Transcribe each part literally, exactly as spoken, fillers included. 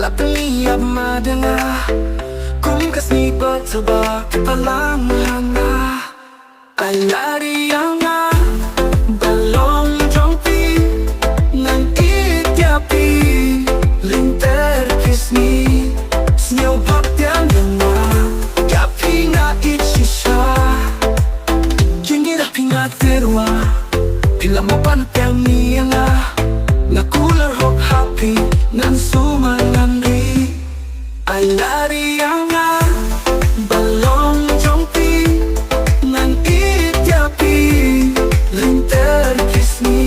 Apynïap ma da nga, kum ka sngi ba taba ka palang ha nga. Ai lari ïa nga, ba long jong phi, ngan ïeit ïa phi, lynter ki sngi, sngewbha tiang ïa nga, ïa phi nga ïeit shisha. Jingïeit ha phi nga tyrwa, phi la mo ban tiang ïa nga, nga kular hok ha phi, ngan sumar ngan ri. Ai lari ïa nga, ba long jong phi, ngan ïeit ïa phi, lynter ki sngi,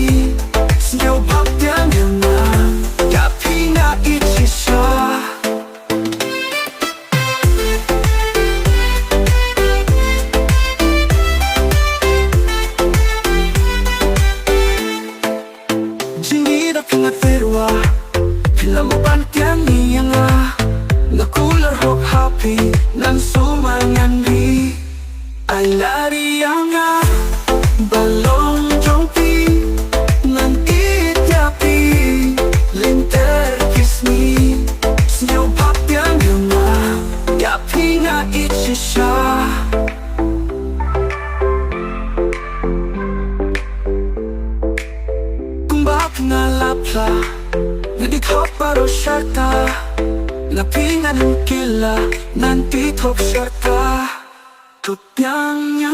sngewbha tiang ïa nga, ïa phi nga ïeit shisha. Jingïeit ha phi nga tyrwa, phi la mo ban tiang ïa nga, nga kular hok ha phi, ngan sumar ngan ri. Ai lari ïa nga, ba long jong phi, ngan ïeit ïa phi, lynter ki sngi, sngewbha tiang ïa nga, ïa phi nga ïeit shisha. Kumba phi nga la phla, nga dei thok baroh sharta, na phi ngan kylla, ngan dei thok sharta. To tiang ïa